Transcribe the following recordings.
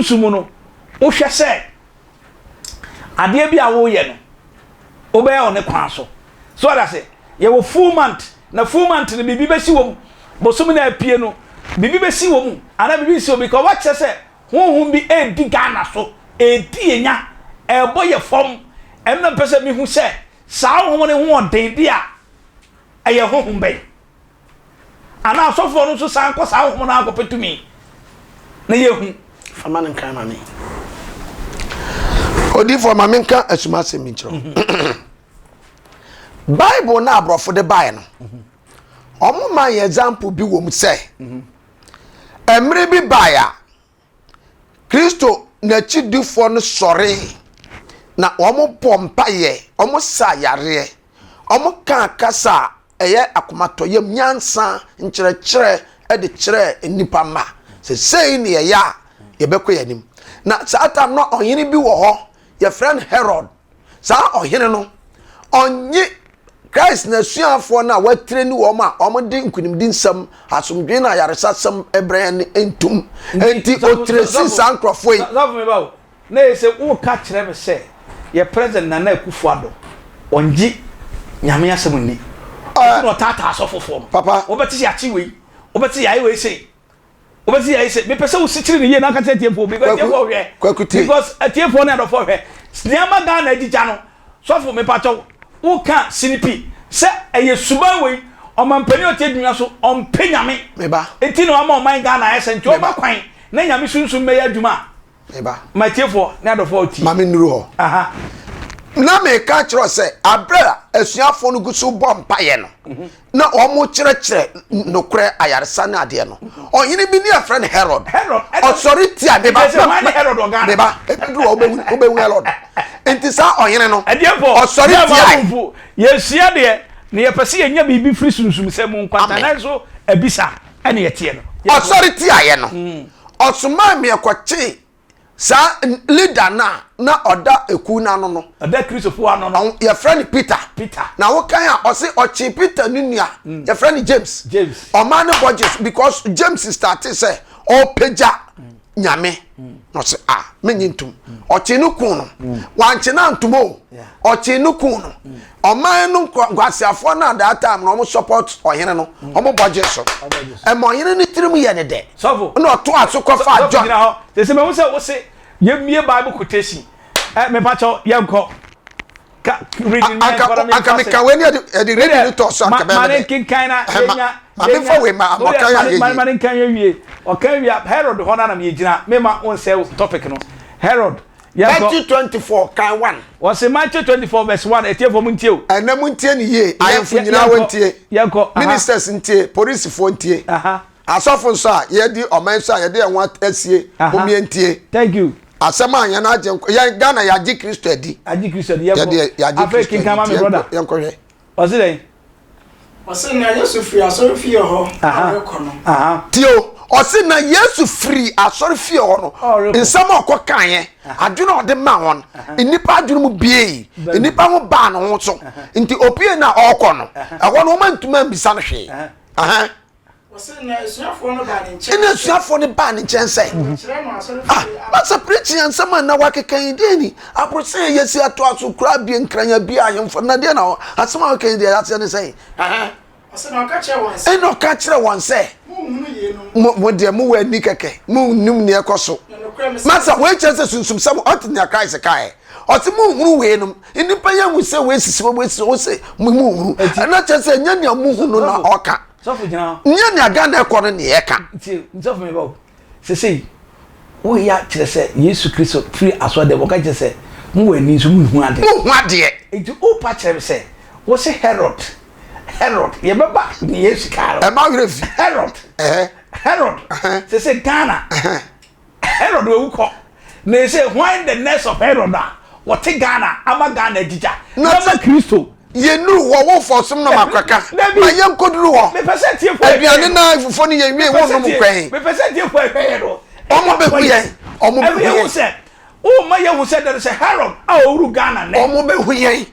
Sunsum mu no, wohwɛ sɛ adeɛ bi a woyɛ no, wobɛyɛ wɔ ne kwan so. So ɔda ase, yɛwɔ full month, na full month no biribi bɛsi wɔ mu. Bosome no apue no, biribi bɛsi wɔ mu, anaa biribi nsi wɔ mu, because wakyerɛ sɛ honhom bi ɛredi Ghana so, ɛredi yɛn nya, ɛrebɔ yɛ fam. Ɛno na mpɛ sɛ mehu sɛ saa honhom no ho ɔden de a, ɛyɛ honhom bɛn? Anaa asɔfoɔ no nso san kɔ saa honhom no akɔpɛ tumi na yɛhu. Fama no nkan ma me. Odiyifoɔ ma menka asumasɛm bi nkyerɛ wo. Bible no aborɔfo de baeɛ no, wɔn ma yɛn example bi wɔ mu sɛ, mmere bi baeɛ a, Kristo n'akyidifoɔ no sɔree na wɔbɔ mpaeɛ, wɔsaa yareɛ, wɔkaa kasa a ɛyɛ akomatɔyam, nyansa, nkyerɛkyerɛ de kyerɛɛ nnipa mma sɛ sei ne yɛyɛ a yɛbɛkɔ yɛn anim. Na saa tam no ɔhene bi wɔ hɔ, yɛfrɛ no Herod. Saa ɔhene no, ɔnye Christ n'asuafoɔ no a watire ne wɔn a wɔde nkunimdi nsɛm, asomdwee na ayaresasɛm brɛ yɛn no ntom. Enti ɔtire si saa nkurɔfoɔ yi. Sɔfo me ba o, na ɛyɛ sɛ woka kyerɛ me sɛ yɛ President Nana Akufo Addo ɔngye Nyame asɛm nni. Enti na ɔtaataa asɔfofoɔ no. Papa. Wobɛte sɛ yɛakye wei, wobɛte sɛ yɛayɛ wei sei. Wobɛsi yɛ sɛ mepɛ sɛ wosi kyerɛ ne yie na nka kyerɛ atiefoɔ because atiefoɔ hwɛ because atiefoɔ ne adɔfoɔ hwɛ nneɛma Ghana agyigya no sɔfo mepakyɛw woka sinipi sɛ ɛyɛ suban wei ɔmampanin ɔte adwuma so ɔmpɛ nyame eti na wama ɔman Ghana ayɛ sɛ nti ɔma kwan na nyame sunsum bɛyɛ adwuma a Meba. Ma atiefoɔ ne adɔfoɔ a wɔtie. Ma mennuru hɔ. Aha. Na meka kyerɛ sɛ aberɛ a asuafoɔ no gu so bɔ mpaeɛ no mhm. na wɔkyerɛkyerɛ nokorɛ ayaresa ne adeɛ no mhm. ɔhene bi ne yɛfrɛ no Herod ɔsɔre tia meba meba ɛbɛduru hɔ wobɛhu Herod nti saa ɔhene no ɔsɔre tia yɛsua deɛ na yɛpɛ sɛ yɛnya biribi firi sunsumsɛm mu nkwanta nanso abisa ɛne yɛteɛ no ɔsɔre tiaeɛ no mm. Ɔsomaa me kɔkyee saa leader no a na ɔda ekuw no ano no. Ɔda Kristofo ano no. Yɛfrɛ no Peter. Peter. Na wokan a ɔse ɔkyee Peter ne nua. Mm. Yɛfrɛ no James. James. Ɔmaa no bɔgye because James startee sɛ ɔrepagya mm. Nyame. Mm. Na ɔse ah menye ntom. Ɔkyee no kun no. Wankye no antom o. Ɔkyee no kun no. Ɔman no nkwaseafoɔ no a that time na wɔn support ɔhene no mm. wɔn bɔ gye so ɛma ɔhene no tirim yɛ ne dɛ sɔfo na ɔto aso kɔfa John. Sɔfo gyina hɔ sese mɛhu sɛ wose yɛmmie bible quotation ɛ mepakyɛw yɛnkɔ ka reading na yɛnkɔ na memfa anka meka wei ne ɛde reading no tɔ so anka bɛyɛ ma ne nkenkan na yɛnya ma memfa wei ma ɔka yɛ yie ma ne nkan yɛ wie ɔka wie Herod hɔ na na meyɛgyina mema wo nsɛ topic no Herod. Matthew 24 kan 1. Wɔsi Matthew 24 verse 1 etiefo mu ntie o. Ɛnɛ mu ntie ne yie ahemfo nyinaa wɔ ntie. Yɛnkɔ. Ministers ntie polisifoɔ ntie. Asɔfo nso a yɛdi ɔman so a yɛde yɛn ho asie momie ntie. Thank you. Asɛm a yɛn agye yɛn Ghana yɛagye Kristo adi. Agye Kristo adi yɛnkɔ. Yɛde yɛagye Kristo adi yɛnkɔhwɛ. Ɔsi dɛn? Ɔse na Yesu firi asɔrefie hɔ a ɔrekɔ no. Tie o, ɔse na Yesu firi asɔrefie hɔ no, nsɛm a ɔkɔ kaeɛ, adwene a ɔde maa wɔn, nnipa adwene mu biei, nnipa ho baa ne ho so, nti opie no a ɔrekɔ no, ɛhɔ no wɔn antumi ammisa no hwee. Ɛnna asuafoɔ no baa ne nkyɛn sɛ, Ah, masa preaching ansɛm a na wakeka yi deɛ ni? Aborɔsɛ yɛ yɛsi atoa so kura abie nkran abie ahemfo na deɛ na asɛm a wakeka yi deɛ aseɛ ne sɛn? Ɛnna ɔka kyerɛ wɔn sɛ, mo deɛ mowɔ ani kɛkɛ, monnim nea ɛkɔ so. Masa wei kyerɛ sɛ sunsum sɛm ɔte nea Christ kaeɛ. Ɔse monhunu weinom. Nnipa yɛ hu sɛ wei sisi hɔ, wei sisi hɔ, ɔse monhunu. Ɛna kyerɛ sɛ ɛnyɛ nea mohu no na ɔka. Sɔfo gyina hɔ. Nyɛ nea Ghana ɛkɔ no nea ɛka. Tie, sɔfo mi ba o. Sesei, woyɛ akyerɛ sɛ Yesu Kristo firi asɔre dɛm, ɔka kyerɛ sɛ, mo wɔ ani nso mo nhu adeɛ. Mo nhu adeɛ. Nti wopa kyerɛ me sɛ, wo se Herod, Herod, yɛbɛba ne Yesu kaa no. Ɛma werɛ fi. Herod, Herod, sesei Ghana. Herod wawu kɔ na ese hwan the next of Herod a wɔte Ghana ama Ghana agyigya na ma Kristo. Yɛnnuru hɔ, wo fɔ som na makwaka ma yɛnkɔduru hɔ. Mepɛ sɛ atiefoɔ ɛhwɛ Aduane na fufuo no yɛnwie Mepɛ sɛ wonnom tie nkwɛn. mepɛ sɛ atiefoɔ ɛhwɛ yɛn no. Ɔmo bɛhu yɛn, ɔmo Ɛma bɛhu yɛhu yɛn. sɛ woma yɛhu sɛ there is a Herod a ɔwuru Ghana nnɛ. Ɔmo bɛhu yɛn.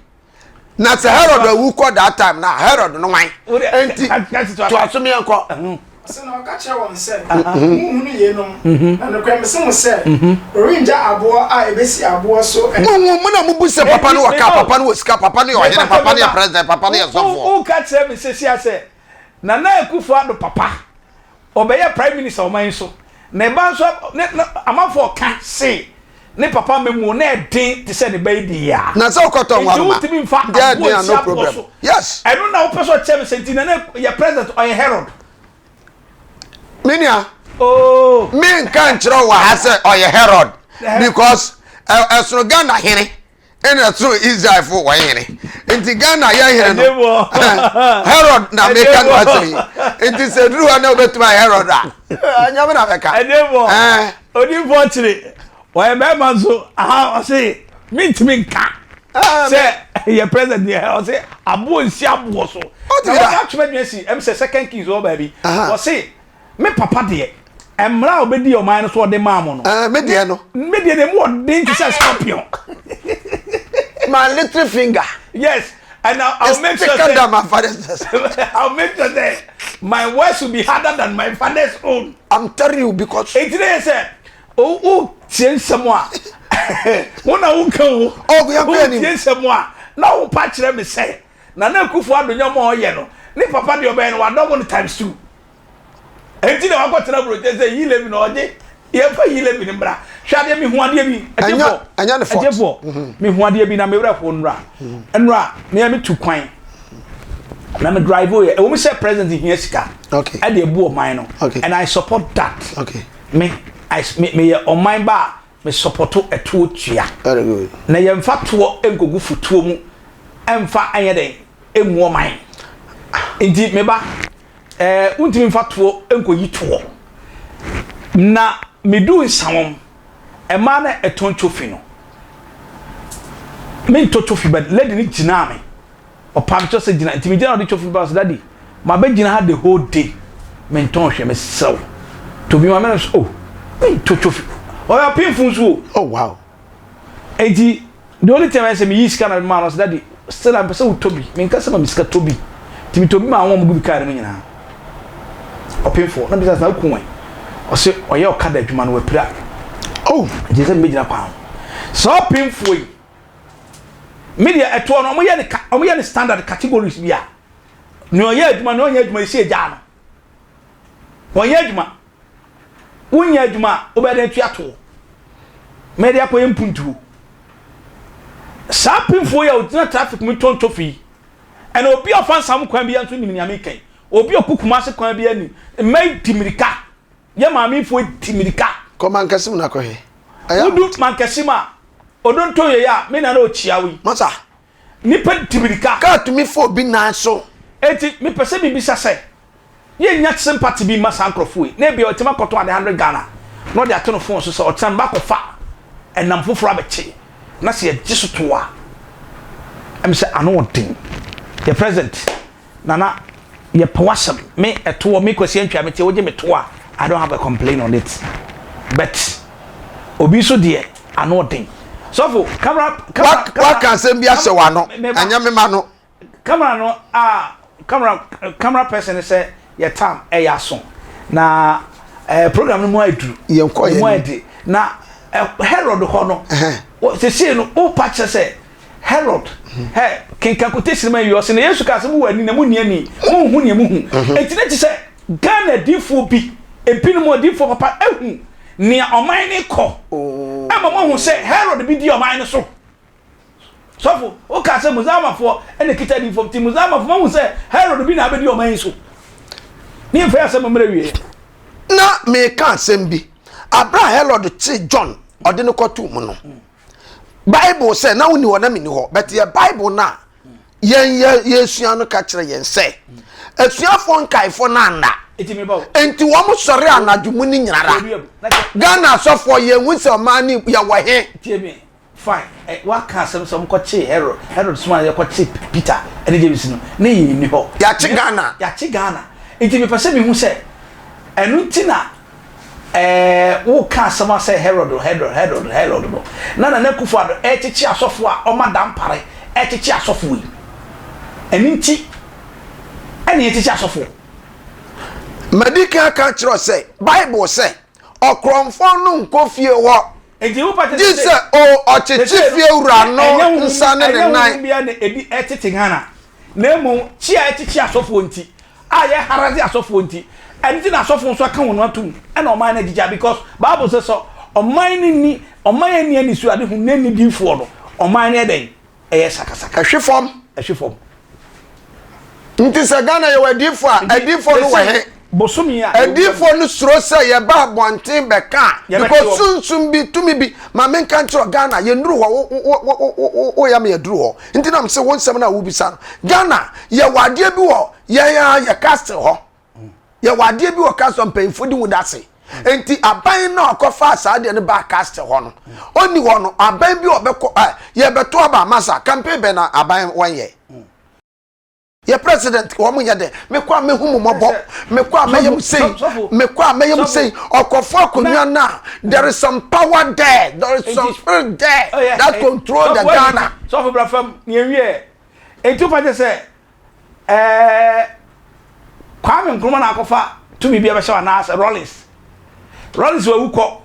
Na sɛ Herod awu kɔ that time na Herod no wan? Enti toa so meɛnkɔ. Ɔse na ɔka kyerɛɛ wɔn sɛ, Monhunu yeinom, na nokorɛ mese mo sɛ, wɔrenngya aboɔ a ɛbɛsi aboɔ so. Monhu, mo na mobu sɛ papa no wɔ kaa, papa no wɔ sika, papa no yɛ ɔhene, papa no yɛ president, papa no yɛ sɔfoɔ. Woka kyerɛ me sesia sɛ Nana Akufo Addo papa ɔbɛyɛ prime minister ɔman yi so ne ba nso ne ne amanfoɔ ka se ne papa mmamuo na ɛden te sɛ ne ba yi de yɛ a Na sɛ wokɔtɔ nti nwa no ma wontumi mfa deɛ aboɔ ɛden a nsi no aboɔ problem so yes. ɛno na wopɛ sɛ ɔkyerɛ me sɛ nti Nana yɛ president ɔyɛ Herod. Me nua Oh. menka nkyerɛ wo wɔ ha sɛ ɔyɛ Herod because ɛsono Ghana hene ɛna ɛsoro Israelfo wɔn hene nti Ghana yɛ hene no Herod na meka no asɛm yi nti sɛ duru hɔ na wobɛtumi ayɛ Herod a ɛnyɛ me na bɛka ɛdebɔ odifoɔ kyere ɔyɛ bɛrima nso aha ɔse mentumi nka sɛ yɛ president yɛ ɔse aboɔ nsi aboɔ so na wɔka atwema adwuma si ɛm sɛ second kings wɔ baabi ɔse Me papa deɛ, mmara a ɔbɛdi ɔman no so ɔde maa mo no. Ɛɛ, me deɛ no. Me deɛ no, emu ɔden te sɛ scorpion. My little finger. Yes, and I'll, I'll make sure. Thicker than my father's. I'll make sure that my words will be harder than my father's own. I'm telling you because. Eti ne yɛ sɛ, o o tie nsɛm a, wo na wo ka o. Oh, yɛn kɔ anim. O tie nsɛm a, na wo pa kyerɛ me sɛ, Nana Akufo-Addo nyɔma ɔyɛ no, ne papa deɛ ɔbɛyɛ no, wadɔbo no times two. Enti na wakɔtena aburokyire sɛ yi levi na ɔgye yɛmfa yi levi no mmra. Hwɛ adeɛ mehu adeɛ bi ɛgyefoɔ ɛnyɛ ne fault ɛgyefoɔ mhm. mehu adeɛ bi na me werɛ ho nnora mhm. nnora meyɛ me tu kwan na me drive yɛ ɛwɔ mu sɛ president hia sika ɛde ebu ɔman no and I support that okay. me I me meyɛ ɔman ba a me supporto ɛtoɔ tua na yɛmfa toɔ nkogu futuo mu ɛmfa ɛnyɛ dɛn emu ɔman nti me ba. Ɛɛ, wontumi mfa toɔ nkɔyi toɔ. Na meduu Nsawam, mmaa no a ɛtɔn twofi no, mentɔ twofi but lady no gyinaa me. Ɔpaa me kyɛw sɛ gyina, nti megyina ɔde twofi ba ɔsɛ daddy, mabɛgyina ha the whole day, mentɔn hwee, mesrɛ wo, tɔ bi ma me. Na mesɛ, oh, mentɔ twofi. Ɔyɛ ɔpemfo nso o. Oh, wow. Enti the only thing ayɛ sɛ meyii sika na memaa no ɔsɛ daddy still a mepɛ sɛ wotɔ bi menka sɛ ma me sika tɔ bi nti metɔ bi maa wɔn a wɔgu bi kaa no mu nyinaa ɔpemfoɔ na bisa sɛ na woku wɔn ɔsɛ ɔyɛ ɔkada adwuma no wapira oh nti sɛ mebɛgyina kwan ho saa ɔpemfoɔ yi me deɛ ɛtoɔ no wɔyɛ ne wɔyɛ ne standard categories bi a nea ɔyɛ adwuma nea ɔnyɛ adwuma esi agyaa no wɔnyɛ adwuma Wonyɛ adwuma a, wobɛyɛ dɛn atua toɔ? Mɛde akɔyɛ mpuntuo. Saa pemfoɔ yi a ɔgyina traffic mu tɔn tofi yi, ɛna obi a ɔfa nsam kwan biara nso nim nea meka yi. Obi a ɔkɔ Kumasi kwan biara nim. Mma yi di mirika. Yɛ maamefoɔ yi di mirika. Kɔ Mankasim na kɔhwɛ. Wodu Mankasim a, Odonto yei a, me nana ɔkyia wo yi. Masa. Nnipa di mirika. Kaa tumi fa obi nan so. Enti mepɛ sɛ mibisa sɛ, Yennya sympathy bi mma saa nkurɔfo yi na ebia watumi akɔtɔn ade hundred Ghana na ɔde ato ne phone so sɛ ɔkyena meba akɔfa ɛnam foforo abɛkye na sɛ yɛgye so tow a, ɛm sɛ ano ɔden. Yɛ president Nana yɛpɛ w'asɛm me ɛtoɔ me Kwasi Antwi a mete wogye me to a I don't have a complain on it but obi nso deɛ ano ɔden. Sɔfo camera camera waka asɛm bi ahyɛ w'ano ɛnyɛ me ma no. Camera no a camera camera person no sɛ yɛ tam ɛyɛ aso na ɛɛ eh, program no mu ayɛ duru yɛn kɔ yɛn mu ayɛ de na eh, Herod hɔ no sese no o pa kyerɛ sɛ Herod hɛ kenkan quotation ma yi ɔsɛ na Yesu kaa sɛ mo wɔ ani na mo nni ani mo nhu nea mo hu eti ne ti sɛ Ghana adiifoɔ bi ebinom adiifoɔ papa ehu nea ɔman ne kɔ ɛma mo ahu sɛ Herod bi di ɔman no so. Sɔfo, wokaa sɛ Musamafoɔ na ɛkita adiyifoɔ nti Musamafoɔ mahu sɛ Herod bi na abɛdi ɔman yi so. Ne yɛmfa yɛ asɛm mmerɛ wieɛ. Na meka asɛm bi, aberɛ a Herod kyee John ɔde no kɔtoo mu no, Bible sɛ na wonni hɔ na menni hɔ, but yɛ Bible no a yɛn yɛ yɛsua no ka kyerɛ yɛn sɛ asuafoɔ nkaefoɔ no anna nti wɔn sɔre anadwo mu no nyinara. Ghana asɔfoɔ yɛn hu sɛ ɔman no yɛwɔ he. Fine, ɛ, woaka asɛm sɛ wɔkɔkyee Herod, Herod somaa no yɛkɔkyee Peter ne James no, ne yɛn nni hɔ. Yɛakye Ghana. Yɛakye Ghana. Nti mepɛ sɛ mehu sɛ, ɛno nti na ɛɛ woka asɛm a sɛ Herod, Herod, Herod, Herod no, na Nana Akufo-Addo ɛrekyekye asɔfoɔ a ɔma dampare ɛrekyekye asɔfoɔ yi. Ɛno nti ɛna yɛkyekye asɔfoɔ. Madi kan aka akyerɛ wo sɛ, Bible sɛ, Ɔkorɔmfoɔ no nkɔ fie hɔ, Enti wo pa gye sɛ o ɔkyekye fiewura no nsa ne ne Ɛnyɛ nan. honhom biara na ɛdi ɛtete Ghana, na mmom kyi a ɛkyekye asɔfoɔ nti, a yɛharase asɔfoɔ nti, ɛno nti na asɔfoɔ nso aka wɔn atom ɛna ɔman no agyigya because Bible sɛ sɛ ɔman no nni, ɔman a ɛnni anisoadehunu na ɛnni diyifoɔ no, ɔman no yɛ dɛn? Ɛyɛ sakasaka. Ɛhwe fam. Ɛhwe fam. Nti sɛ Ghana yɛwɔ adiifoɔ a, adiifoɔ no wɔ he? Bosome a. Adiifoɔ no suro sɛ yɛba abɔnten bɛka a, because sunsum bi, tumi bi, ma menka nkyerɛ Ghana, yɛnnuru hɔ, wo, wo, wo, wo, woyɛ ma yɛduru hɔ. Nti na mese wo nsɛm no a wobisa no. Ghana, yɛwɔ adeɛ bi wɔ yɛn ara yɛ castle hɔ. Yɛwɔ adeɛ bi wɔ castle mpanyinfoɔ di ho dase. Nti aban no a ɔkɔfaa saa adeɛ no baa castle hɔ no, ɔnni hɔ no, aban bi a ɔbɛkɔ, ɛ, yɛbɛto aba masa, campaign bɛn na aban wɔnyɛ? Yɛ president wɔn nyɛ dɛ mekɔ a mehu mo mɔbɔ mekɔ a mɛyɛ mo sei mekɔ a mɛyɛ mo sei ɔkɔfo akonnwa no a there is some power there there is some spirit there oh, that control the Ghana. Sɔfo bra fam ni ewie eti fa kyɛ sɛ ɛɛ Kwame Nkrumah na akɔfa tumi bi abɛhyɛ wɔn anaasɛ Rawlings Rawlings wawu kɔ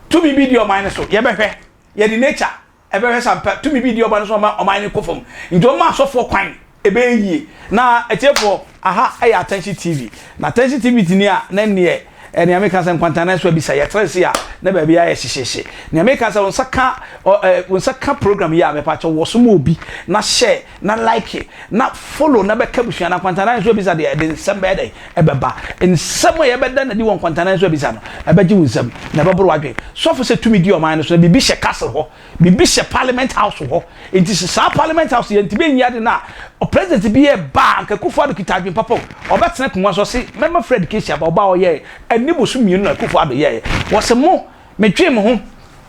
tumi bi di ɔman no so yɛbɛhwɛ yɛde nature Ɛbɛhwɛ sɛ ampa tumi bi di ɔba no so ama ɔman no kɔ fam. Nti ɔmma asɔfoɔ kwan, ɛbɛyɛ yie. Na atiefoɔ, aha yɛ Attention TV. Na Attention TV tini a, na nneɛ, eh, nea meka sɛ nkwantanan so abisa, yɛtra ase a, na baabi ayɛ hyehyeehye. Nea meka sɛ wo nsa ka, ɔ, eh, wo nsa ka program yi a, mepakyɛw wɔ so ma obi, na share, na like, na follow, na bɛka abusua. Na nkwantanan so abisa deɛ, ɛde nsɛm bɛyɛ dɛn? Ɛbɛba. Nsɛm a yɛbɛda no adi wɔ nkwantanan so abisa no, ɛbɛgye wo nsam, na ɛbɛboro w'adwene. Sɔfo sɛ tumi di ɔman no so, na biribi hyɛ castle hɔ, biribi hyɛ parliament house hɔ. Enti sɛ saa parliament house yɛntumi anyi ade no a, president bi reba a, anka Akufo Addo kita adwene papa o. Ɔbɛtena akonnwa so, ɔse, mɛma Fred Kessie aba, ɔbaa ɔyɛɛ, ɛnni bosom mmienu na Akufo Addo yɛeɛ. Wɔse mo, medwen mo ho,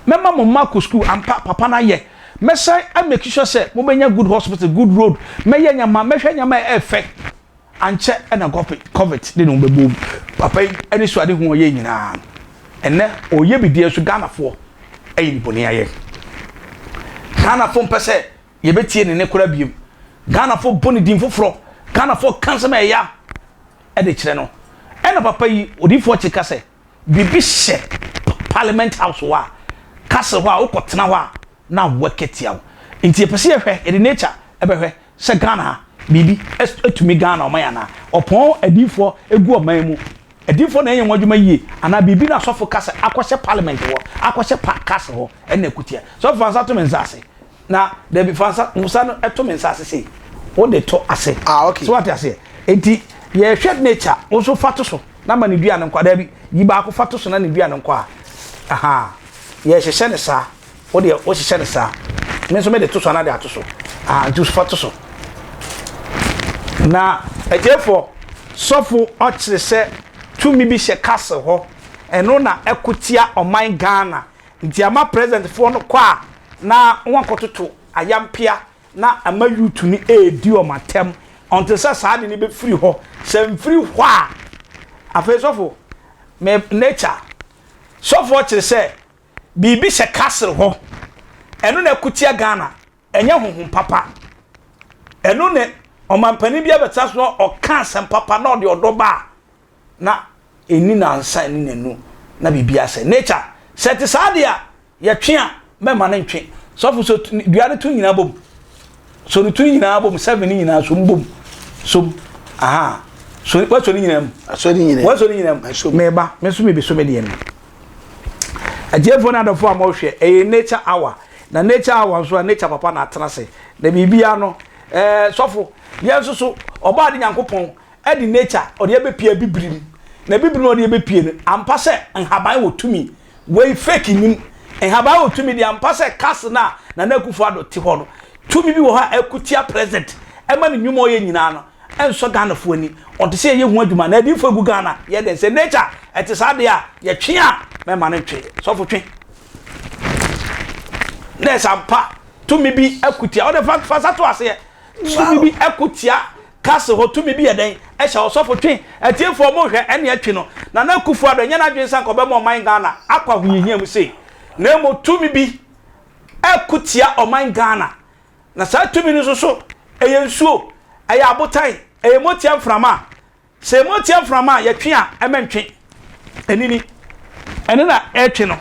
mɛma mo mma akɔ sukuu, ampa, papa no ayɛ. Mɛsan a make sure sɛ mobɛnya good hospital, good road, mɛyɛ nneɛma, mɛhwɛ nneɛma a ɛyɛ fɛ. Ankyɛ na Covid de ne ho bɛbɔ mu. Papa yi anisoadehu a ɔyɛe nyinaa no, ɛnnɛ ɔreyɛ bi deɛ nso Ghanafoɔ ayi ne bɔne ayɛ. Ghanafoɔ mpɛ sɛ yɛbɛtie ne nne koraa biom. Ghanafoɔ bɔ ne din foforɔ. Ghanafoɔ ka nsɛm a ɛya de kyerɛ no. Ɛna papa yi, odiyifoɔ kye ka sɛ, biribi hyɛ Parliament House hɔ a, castle hɔ a, wokɔtena hɔ a, na work atia wo. Nti yɛpɛ sɛ yɛhwɛ, yɛde nature bɛhwɛ sɛ Ghana ha biribi tumi Ghana ɔman anaa. Ɔpɔn adiyifoɔ gu ɔman mu, adiyifoɔ na ɛnyɛ wɔn adwuma yie anaa biribi na asɔfo ka sɛ akɔhyɛ parliament hɔ, akɔhyɛ pa castle hɔ ɛna ɛko tia. Sɔfo fa nsa to me nsa ase. Na dabi fa nsa nsa no to me nsa ase sei. Wode to ase. Ah, okay. So wate aseɛ. Nti yɛhwɛ nature, wo nso fa to so na ma ne dua no nkɔ. Dabi, yi baako fa to so na ne dua no nkɔ a. Aha. Yɛhyehyɛ no saa. Wo deɛ wohyehyɛ no saa. Me nso mede to so anaa de ato so. Ah, nti fa to so. Na atiefoɔ, sɔfo ɔkyerɛ sɛ tumi bi hyɛ castle hɔ. Ɛno na ɛko tia ɔman Ghana. Nti ama president foɔ no kɔ a na wɔn akɔtoto ayampea na ama youth no ɛredi wɔn atɛm until sɛ saa ade no bɛfiri hɔ. Sɛ mfiri hɔ a, afei sɔfo, me nature, sɔfo ɔkyerɛ sɛ Biribi hyɛ castle hɔ. Ɛno na ɛko tia Ghana. Ɛnyɛ honhom papa. Ɛno ne ɔmampanin bi abɛtena so na ɔka asɛm papa na ɔde ɔdɔ ba a, na ɛnni nansa ɛnni nanu na biribi asɛ. Nature, sɛ ɛte saa deɛ a, yɛtwe a, mɛma no ntwe. Sɔfo so dua no to nyinaa bom. So ne tiri nyinaa bom, seven ne nyinaa so mbom. So aha. So wasɔ ne nyinaa mu. Asɔ ne nyinaa. Wasɔ ne nyinaa mu. Meba, me nso mebeso me deɛ no. Atiefoɔ ne adɔfoɔ a mohwɛ, ɛyɛ nature hour. Na nature hour nso a nature papa na atena ase. Na biribiara no, ɛɛ sɔfo, yɛn nso so, ɔbaa de Nyankopɔn ɛde nature ɔde ɛbɛpie abibirim. Na abibirim a ɔde ɛbɛpie no, ampa sɛ nhaban wɔ tumi. Wei fake nim. Nhaban wɔ tumi deɛ ampa sɛ castle no a Nana Akufo Addo te hɔ no, tumi bi wɔ hɔ a ɛko tia president ɛma ne nnwuma ɔyɛ nyinaa no ɛnsɔ Ghanafoɔ ani. Ɔnte sɛ yɛyɛ ho adwuma na adiyifoɔ agu Ghana yɛ dɛn? Sɛ nature ɛte saa deɛ a yɛtwe a mɛma no ntwe. Sɔfo twe. Nurse ampa tumi bi ɛko tia. Ɔde fa fa sa to aseɛ. Tumi bi ɛko tia Castle hɔ tumi bi yɛ dɛn hyɛ ɔsɔfo twe atiefoɔ mo hwɛ ɛne ɛtwe no Nana Akufo Addo ɛnyɛ n'adwene sɛ anka ɔbɛma ɔman Ghana akɔ ahohiahia mu sei na mmom tumi bi ɛko tia ɔman Ghana na saa tumi no nso so ɛyɛ nsuo ɛyɛ abotan ɛyɛ motia mframa. Sɛ emu tia mframa a, yɛtwe a, ɛmɛ ntwe. Ɛnini. Ɛno na ɛtwe no.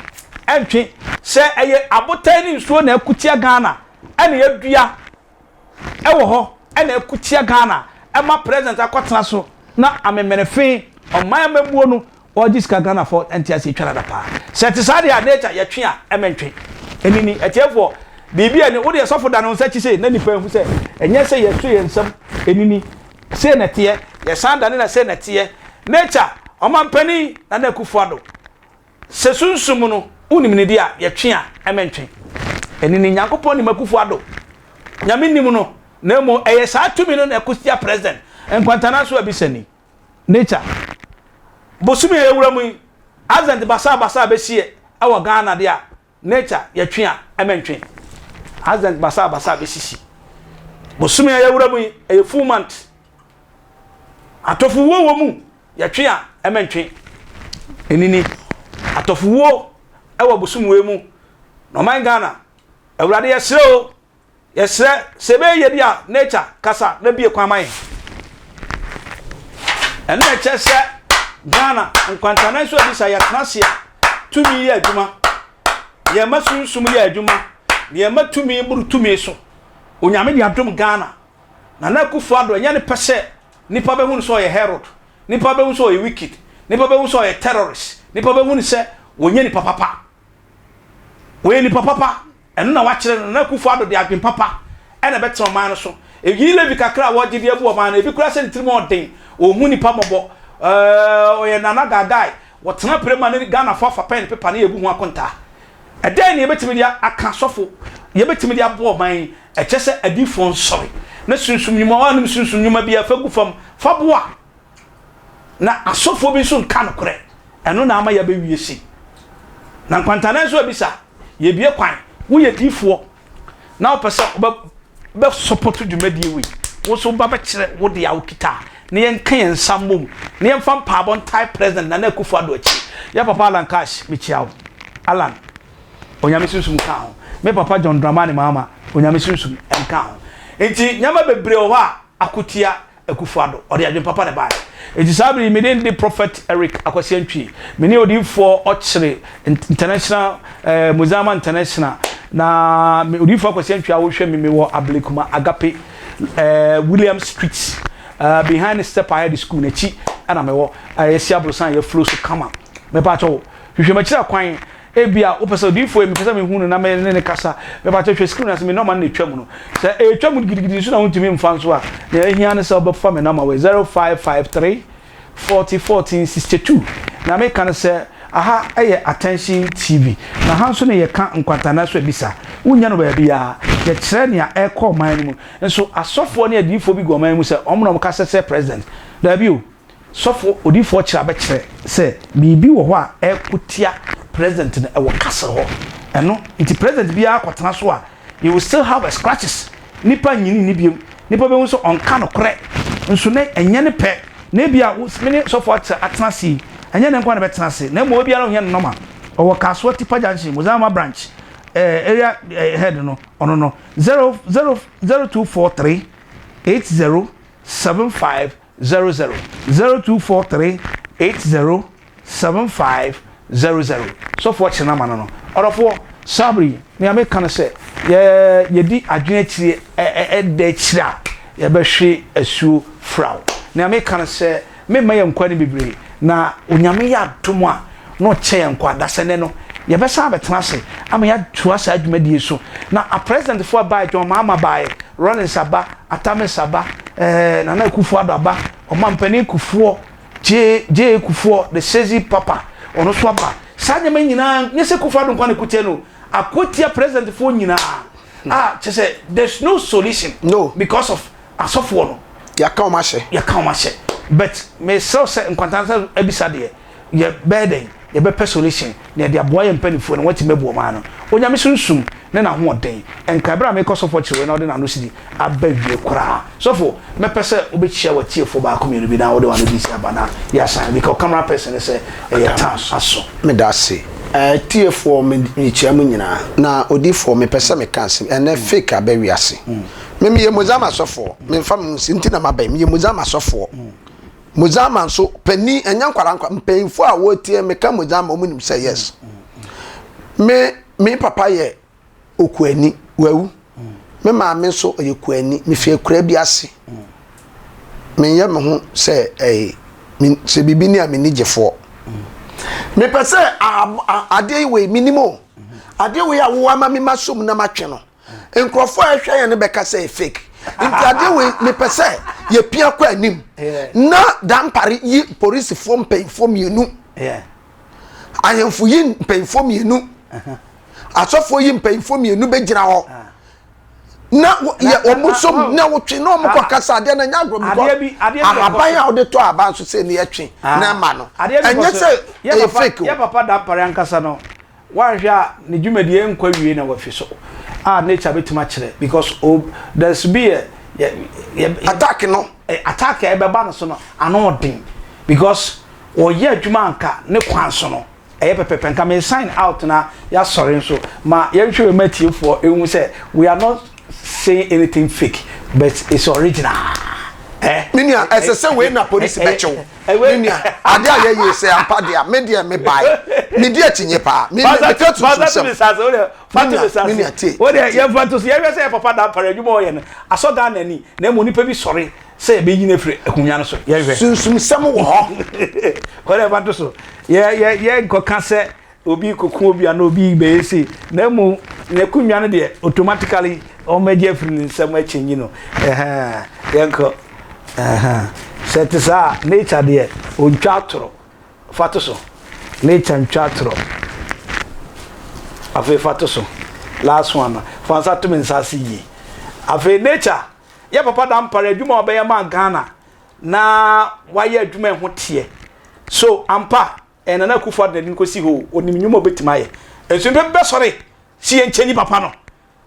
Ɛntwe. Sɛ ɛyɛ abotan ne nsuo na ɛko tia Ghana ɛna yɛadua ɛwɔ hɔ ɛna ɛko tia Ghana ɛma president akɔtena so na amemenefe ɔman amammuo no Ɔgye sika Ghana foɔ nte aseɛ twa dada paa. Sɛ ɛte saa deɛ a nature yɛtwe a ɛmɛ ntwe. Ɛni ni atiefoɔ biribi a ɛni wodeɛ sɔfo dane wo nsa akyi sei na nipa ahu sɛ ɛnyɛ sɛ yɛto yɛn nsam ɛni ni sei na ɛteɛ yɛsan dane na sei na ɛteɛ nature ɔmampanin Nana Akufo Addo sɛ sunsum no wonim ne deɛ a yɛtwe a ɛmɛ ntwe. Ɛni ni Nyankopɔn nim Akufo Addo Nyame nim no na mmom ɛyɛ saa tumi no na ɛko tia president nkwantana nso abisa ni. Nature. Bosome a yɛwura mu yi, accident basabasa bɛsi wɔ Ghana deɛ a, nature yɛtwe a, ɛmɛ ntwe. Accident basabasa bɛsisi. Bosome a yɛwura mu yi, ɛyɛ full month. Atɔfowuo wɔ mu, yɛtwe a, ɛmɛ ntwe. Ɛnini, atɔfowuo wɔ bosom wei mu. Na ɔman Ghana, Awurade yɛsrɛ o, Yɛsrɛ sɛ ɛbɛyɛ yie de a nature kasa na bie kwan ma yɛn. Ɛno na ɛkyerɛ sɛ Ghana nkwantanan nso adi sa yɛtena ase a tumi yɛ adwuma. Yɛma sunsum yɛ adwuma. Na yɛma tumi boro tumi so. Onyame de adom Ghana. Nana Akufo Addo ɛnyɛ ne pɛ sɛ nipa bɛhu no sɛ ɔyɛ Herod. Nipa bɛhu sɛ ɔyɛ wicked. Nipa bɛhu sɛ ɔyɛ terrorist. Nipa bɛhu no sɛ wɔnyɛ nipa papa. Wɔyɛ nipa papa. Ɛno na wakyerɛ no. Nana Akufo Addo de adwen papa na ɛbɛtena ɔman no so. Eyi levy kakra a wɔgye de abu ɔman no, ebi koraa sɛ ne tirim ɔden, ɔnhu nnipa mmɔbɔ, ɛɛ ɔyɛ Nana Gaagae, wɔtena pere ma ne Ghanafo afa pɛn ne pepa na yɛbu ho akontaa. Ɛdɛn na yɛbɛtumi de aka sɔfo, yɛbɛtumi de aboa ɔman yi? Ɛkyɛ sɛ adiyifoɔ nsɔre na sunsum nnwuma, woanom sunsum nnwuma biara fa gu fam, fa boa. Na asɔfoɔ bi nso nka nokorɛ. Ɛno na ama yɛabɛwie sei. Na nkwantanan nso abisa, yɛbue kwan, woyɛ diifoɔ na wopɛ sɛ wobɛ bɛ support dwumadie wei, wo nso woba bɛkyerɛ wo deɛ a wokita a, na yɛnka yɛn nsa mmom, na yɛmfa mpaabɔ ntae President Nana Akufo Addo akyi. Yɛ papa Alan Cash, mekyia wo. Alan, Onyame sunsum nka ho. Me papa John Dramani Mahama, Onyame sunsum nka ho. Nti nneɛma bebree wɔ hɔ a akotia Akufo Addo, ɔde adwene papa na ɛbaeɛ. Enti saa bere yi, me din de Prophet Eric Akwasi Antwi. Me ne Odiyifoɔ Ɔkyere International, eh, Mozama International. Na me Odiyifoɔ Akwasi Antwi a wohwɛ me, mewɔ Ablekuma Agape, eh, William Street, eh, behind Step Ahead School n'akyi ɛna mewɔ. Eh, yɛsi aborosan yɛ flow so kama. Mepa kyɛw, hwehwɛ m'akyiri akwan. Ebia wopɛ sɛ odiyifo yi, mepɛ sɛ mehu no na me ne no kasa. Mepa kyɛw hwɛ screen no ase, me nɔma no na etwa mu no. Sɛ etwa mu gidigidi nso na wuntumi mfa nso a, nea ehia ne sɛ wobɛfa me nɔma wei, 0553 40 14 62. Nea meka ne sɛ, aha yɛ Attention TV, na ha nso na yɛka nkwantanan so abisa. Wunnya no baabiara. Yɛkyerɛ nea ɛrekɔ ɔman no mu. Nso asɔfoɔ ne adiyifoɔ bi gu ɔman yi mu sɛ wɔn na wɔkasa sɛ president. Dabi o. Sɔfo odiyifoɔ kyerɛ abɛkyerɛ sɛ biribi wɔ hɔ a ɛreko tia president no ɛwɔ castle hɔ ɛno nti president biara kɔtena so a he will still have a scratches nipa nyini nni biom nipa bɛhu sɛ ɔnka nokorɛ nso na ɛnyɛ ne pɛ na ebia me ne sɔfo atena ase yi ɛnyɛ ne nkoa na bɛtena ase na mmom obiara ohia ne nɔma ɔwɔ Kasoa Tipa Junction Mozama branch eh, area eh, head no ɔno no 0 0 0243 80 75 00 0243 80 75 00 Sɔfoɔ kyerɛ no ama no no. Ɔdɔfoɔ, saa bere yi, nea meka ne sɛ, yɛ, yɛdi adwene akyiri ɛ, ɛda akyiri a, yɛbɛhwe asuo fraw. Nea meka ne sɛ, memma yɛn nkwa no bebree, na Onyame yɛ adom a, na ɔkyɛ yɛn nkwa. Dasɛ nnɛ no, yɛbɛsan abɛtena ase ama yɛatoa saa dwumadie yi so. Na aprɛsidɛntefoɔ a ɛbaeɛ, John Mahama baeɛ, Rawlings aba, Atta Mills aba, eh, Nana Akufo Addo aba, Ɔmampanin Kufuor, J. J. Kufuor, the Sezi Papa, ɔno nso aba. Saa nneɛma nyinaa, nyɛ sɛ Kufuor Addo nko ara na ɛkutia no, akotia presidentfoɔ nyinaa. A, kyerɛ sɛ, there's no solution. No. Because of asɔfoɔ no. Yɛaka wɔn ahyɛ. Yɛaka wɔn ahyɛ. But mesrɛ wo sɛ nkwantansa abisa deɛ, yɛbɛyɛ dɛn? Yɛbɛpɛ solution na yɛde aboa yɛn mpaninfoɔ na wɔatumi abu ɔman no. Onyame sunsum ne n'ahoɔden nka ɛberɛ a mekɔ sɔfo akyiri wei na ɔde n'ano sidi aba wie koraa. Sɔfo, mɛpɛ sɛ wobɛkyia w'atiefoɔ baako mmienu bi na wode w'ano de si aba na yɛasan because camera person no sɛ ɛyɛ time aso. Meda ase. Atiefoɔ mekyia mo nyinaa. Na odifoɔ mepɛ sɛ meka asɛm ɛnɛ fake aba wiase. Me meyɛ Mozama sɔfoɔ memfa me ho nsi nti na maba yi meyɛ Mozama sɔfoɔ. Mozama nso panin ɛnyɛ nkwara nkwa mpanyinfoɔ a wɔretie meka Mozama wɔn nim sɛ yes. Me me papa yɛ okuani wawu. Me maame nso ɔyɛ kuani mefi akura bi ase. Menyɛ me ho sɛ ɛɛ sɛ biribi ni a menni gyefoɔ. Mepɛ sɛ adeɛ yi wei menim o. Adeɛ wei a wowɔ ama me ma som na matwe no. Nkurɔfoɔ a ɛhwɛ yɛn no bɛka sɛ fake. Nti adeɛ wei mepɛ sɛ yɛpia kɔ anim na Dampare yi polisifoɔ mpanyinfoɔ mmienu. Ahemfo yi mpanyinfoɔ mmienu. Asɔfoɔ yi mpanyinfoɔ mmienu bɛgyina hɔ. Na yɛ wɔn som na wotwe na wɔn kɔ kasa adeɛ na nyɛ agorɔ because ahaban a wɔde tɔ ahaban so sɛ ne yɛtwe na ɛma no ɛnyɛ sɛ ɛyɛ fake o. Yɛ papa Dampare ankasa no Woanhwɛ a ne dwumadie nkɔ awie na wafi so a nature bɛtumi akyerɛ because o there's be a yɛ yɛ attack no attack a ɛbɛba no so no ano ɔden because ɔyɛ adwuma anka ne kwan so no ɛyɛ pɛpɛpɛ nka me sign out na yɛasɔre nso ma yɛnhwɛ wei ma atiefoɔ ehu sɛ we are not saying anything fake but it's original eh. Me nua ɛsɛ sɛ wei na polisi bɛkyew. Me nua, ade a yɛyɛ yi, sɛ ampa deɛ a, me deɛ mebae. Medi akyinnye paa. Me, me, meka sunsumsɛm. Me nua, me nua, tie. Wo deɛ, yɛmfa nto so, yɛhwɛ sɛ yɛ papa Dampare adwuma a ɔyɛ no, asɔ Ghana ani, na mmom nipa bi sɔre sɛ yɛbɛyi no afiri akonnwa no so. Yɛhwɛ. Sunsumsɛm wɔ hɔ. Wo deɛ, fa to so. Yɛ, yɛ, yɛnkɔka sɛ Obi rekɔku obi anaa obi rebɛyɛ sei, na mmom n'akonnwa no deɛ automatically wɔbɛgye afiri ne nsam akyɛnyi no. Ɛhɛn, yɛnkɔ. Ɛhɛn, sɛ ɛte saa a, nature deɛ ɔntwa atorɔ. Fa to so. Nature ntwa atorɔ. Afei fa to so. Last one no, fa nsa to me nsa ase yie. Afei nature, yɛ papa Dampare adwuma a ɔbɛyɛ maa Ghana na wayɛ adwuma ɛho teɛ. So ampa Ɛɛ Nana Akufo Addo n'anim kɔsi hɔ o, ɔnim nnwuma a ɔbɛtumi ayɛ. Nso nnipa bi bɛsɔre sɛ yɛnkyɛnyi papa no,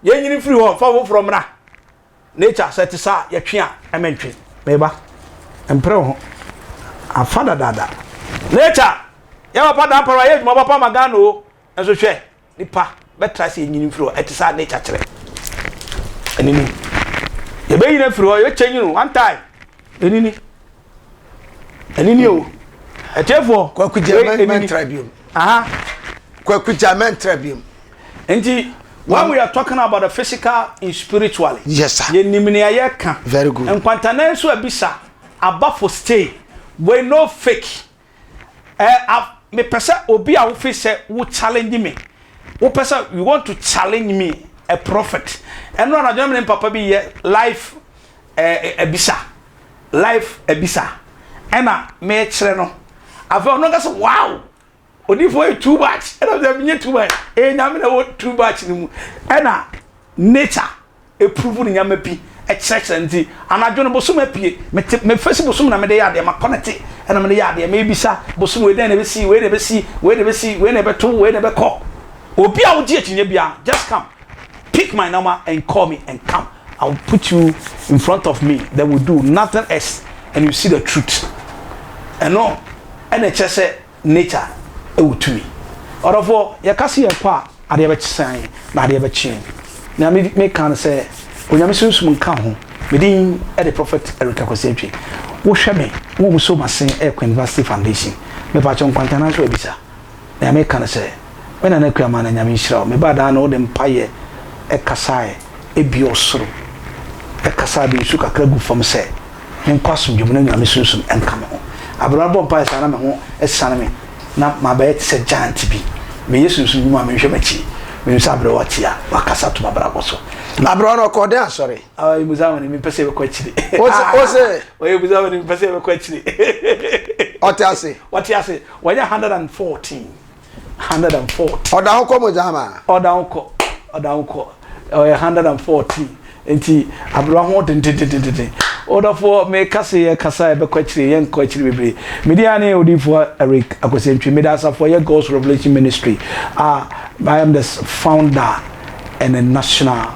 yɛnyini mfiri hɔ mfa foforɔ mmra. Nature, sɛ ɛte saa a, yɛtwe a, ɛmentwe. Me ba, mpere wo ho. Afa dadaada. Nature, yɛ papa Dampare wayɛ adwuma papa ama Ghana o, nso hwɛ, Nipa bɛtra sɛ yɛnyini mfiri hɔ. Ɛte saa nature kyerɛ. Ɛnini. Yɛbɛnyini afiri hɔ, yɛbɛkyɛ nyini one time. Ɛnini. Ɛnini o. Ɛtiefoɔ. Kwaku gya mɛntra biom. Aha. Kwaku gya mɛntra biom. Nti when we are talking about the physical and spiritually. Yes sir. Yɛnim nea yɛka. Very good. Nkwantanan nso abisa aba for stay. We no fake. Eh ah mepɛ sɛ obi a wofi sɛ wo challenge me wopɛ sɛ you want to challenge me a prophet ɛno anadwo na me ne papa bi yɛ life eh abisa life abisa ɛna mekyerɛ no afei ɔno nka sɛ wow odifoɔ yɛ too much ɛna sɛ menyɛ too much ɛyɛ nyame na ɛwɔ too much no mu ɛna nature Epuruvu ne nneɛma bi kyerɛkyerɛ nti anadwo no bosom apue mete me face bosom na mede yɛ adeɛ ma kɔnɛte ɛna mede yɛ adeɛ mebisa bosom wei dɛn na ɛbɛsi wei na ɛbɛsi wei na ɛbɛsi wei na ɛbɛto wei na ɛbɛkɔ obi a wogye akyinnye bia just come pick my number and call me and come I will put you in front of me then we do nothing else and you see the truth ɛno ɛna ɛkyerɛ sɛ Nature wɔ tumi. Ɔdɔfoɔ, yɛka se yɛkɔ a, adeɛ bɛkye yɛn, na adeɛ bɛkye yɛn. Nea me meka ne sɛ, Onyame Sunsum nka wo ho. Me din de Prophet Eric Akwasi Antwi. Wohwɛ me, wo a wosɔ m'asen yɛ Queen Vasti Foundation. Mepakyɛw nkwantanan nso abisa. Nea meka ne sɛ, me Nana Akua Amana Nyame nhyira wo. Mebaa daa no wode mpaeɛ kasaeɛ, ebue ɔsoro, ɛkasaa de nsu kakra gu fam sɛ, Menkɔ asomdwoe mu na Nyame Sunsum nka me ho. Aberewa no bɔ mpae saa na me ho siane me na mabɛyɛ te sɛ giant bi. Meyɛ sunsum nnwuma a menhwɛ m'akyi. Menim sɛ aberewa te a, wakasa to m'abrabɔ so. Aberewa no ɔkɔɔ dɛn asɔre? Ɔyɛ Musamani, mempɛ sɛ yɛbɛkɔ akyiri. Ose? Ɔyɛ Musamani, mempɛ sɛ yɛbɛkɔ akyiri. Ɔte ase? Ɔte ase. Wanya 114. 114. Ɔda ho kɔ Mojama? Ɔda ho kɔ. Ɔda ho kɔ. Ɔyɛ 114. Nti aberewa ho dendendendenden. Ɔdɔfoɔ meka se yɛ kasa yɛbɛkɔ akyire yɛnkɔ akyire bebree. Me din ane Odiyifoɔ Eric Akwasi Antwi. Meda asafo ɛyɛ God's Revelation Ministry a I am the founder and the national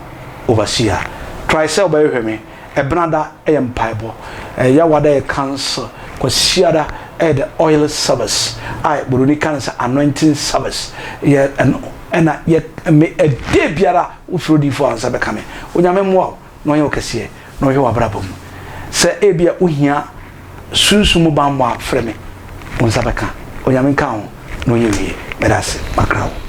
overseer. Try sɛ wobɛhwehwɛ me. Ɛbenada yɛ mpaebɔ, Yawada yɛ council, Kwasiada yɛ the oil service a buroni ka no sɛ anointing service. Yɛ ɛno ɛna yɛ me ɛdɛ biara wofiri odiyifoɔ a nsa bɛka me. Onyame mmoa wo na ɔnyɛ wo kɛseɛ na ɔhwɛ w'abrabɔ mu. Sɛ ebia wohia. Sunsum mu bammɔ a, frɛ me. Wo nsa bɛka. Onyame nka wo ho na ɔnyɛ wie. Meda ase. Makra wo.